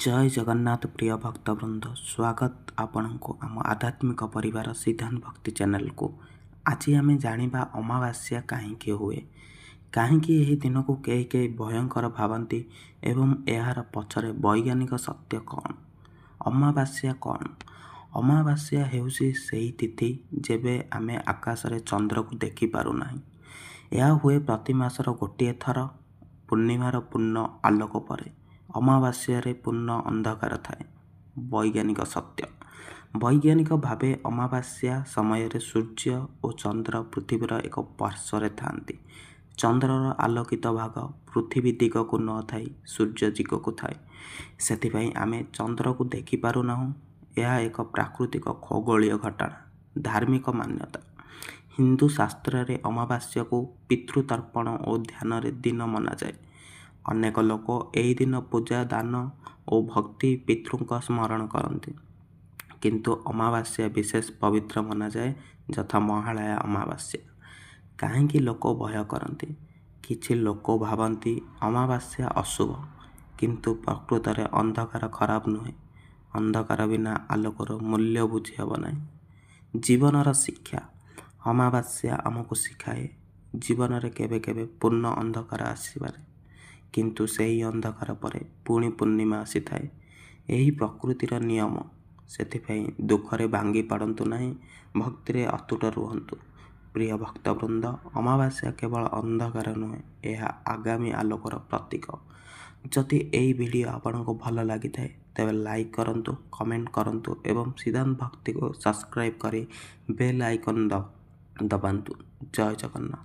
ଜୟ ଜଗନ୍ନାଥ ପ୍ରିୟ ଭକ୍ତବୃନ୍ଦ, ସ୍ୱାଗତ ଆପଣଙ୍କୁ ଆମ ଆଧ୍ୟାତ୍ମିକ ପରିବାର ସିଦ୍ଧାନ୍ତ ଭକ୍ତି ଚ୍ୟାନେଲକୁ। ଆଜି ଆମେ ଜାଣିବା ଅମାବାସ୍ୟା କାହିଁକି ହୁଏ, କାହିଁକି ଏହି ଦିନକୁ କେହି କେହି ଭୟଙ୍କର ଭାବନ୍ତି ଏବଂ ଏହାର ପଛରେ ବୈଜ୍ଞାନିକ ସତ୍ୟ କ'ଣ? ଅମାବାସ୍ୟା କ'ଣ? ଅମାବାସ୍ୟା ହେଉଛି ସେହି ତିଥି ଯେବେ ଆମେ ଆକାଶରେ ଚନ୍ଦ୍ରକୁ ଦେଖିପାରୁନାହିଁ। ଏହା ହୁଏ ପ୍ରତି ମାସର ଗୋଟିଏ ଥର, ପୂର୍ଣ୍ଣିମାର ପୂର୍ଣ୍ଣ ଆଲୋକ ପରେ। ଅମାବାସ୍ୟାରେ ପୂର୍ଣ୍ଣ ଅନ୍ଧକାର ଥାଏ। ବୈଜ୍ଞାନିକ ସତ୍ୟ: ବୈଜ୍ଞାନିକ ଭାବେ ଅମାବାସ୍ୟା ସମୟରେ ସୂର୍ଯ୍ୟ ଓ ଚନ୍ଦ୍ର ପୃଥିବୀର ଏକ ପାର୍ଶ୍ୱରେ ଥାଆନ୍ତି। ଚନ୍ଦ୍ରର ଆଲୋକିତ ଭାଗ ପୃଥିବୀ ଦିଗକୁ ନ ଥାଇ ସୂର୍ଯ୍ୟ ଦିଗକୁ ଥାଏ। ସେଥିପାଇଁ ଆମେ ଚନ୍ଦ୍ରକୁ ଦେଖିପାରୁନାହୁଁ। ଏହା ଏକ ପ୍ରାକୃତିକ ଖଗୋଳୀୟ ଘଟଣା। ଧାର୍ମିକ ମାନ୍ୟତା: ହିନ୍ଦୁ ଶାସ୍ତ୍ରରେ ଅମାବାସ୍ୟାକୁ ପିତୃତର୍ପଣ ଓ ଧ୍ୟାନର ଦିନ ମନାଯାଏ। ଅନେକ ଲୋକ ଏହି ଦିନ ପୂଜା, ଦାନ ଓ ଭକ୍ତି ପିତୃଙ୍କ ସ୍ମରଣ କରନ୍ତି। କିନ୍ତୁ ଅମାବାସ୍ୟା ବିଶେଷ ପବିତ୍ର ମନାଯାଏ, ଯଥା ମହାଳୟା ଅମାବାସ୍ୟା। କାହିଁକି ଲୋକ ଭୟ କରନ୍ତି? କିଛି ଲୋକ ଭାବନ୍ତି ଅମାବାସ୍ୟା ଅଶୁଭ। କିନ୍ତୁ ପ୍ରକୃତରେ ଅନ୍ଧକାର ଖରାପ ନୁହେଁ। ଅନ୍ଧକାର ବିନା ଆଲୋକର ମୂଲ୍ୟ ବୁଝିହେବ ନାହିଁ। ଜୀବନର ଶିକ୍ଷା: ଅମାବାସ୍ୟା ଆମକୁ ଶିଖାଏ, ଜୀବନରେ କେବେ କେବେ ପୂର୍ଣ୍ଣ ଅନ୍ଧକାର ଆସିପାରେ। କିନ୍ତୁ ସେହି ଅନ୍ଧକାର ପରେ ପୁଣି ପୂର୍ଣ୍ଣିମା ଆସିଥାଏ। ଏହି ପ୍ରକୃତିର ନିୟମ। ସେଥିପାଇଁ ଦୁଃଖରେ ଭାଙ୍ଗି ପଡ଼ନ୍ତୁ ନାହିଁ, ଭକ୍ତିରେ ଅତୁଟ ରୁହନ୍ତୁ। ପ୍ରିୟ ଭକ୍ତବୃନ୍ଦ, ଅମାବାସ୍ୟା କେବଳ ଅନ୍ଧକାର ନୁହେଁ, ଏହା ଆଗାମୀ ଆଲୋକର ପ୍ରତୀକ। ଯଦି ଏହି ଭିଡ଼ିଓ ଆପଣଙ୍କୁ ଭଲ ଲାଗିଥାଏ, ତେବେ ଲାଇକ୍ କରନ୍ତୁ, କମେଣ୍ଟ କରନ୍ତୁ ଏବଂ ସିଦ୍ଧାନ୍ତ ଭକ୍ତିକୁ ସବସ୍କ୍ରାଇବ୍ କରି ବେଲ୍ ଆଇକନ୍ ଦବାନ୍ତୁ। ଜୟ ଜଗନ୍ନାଥ।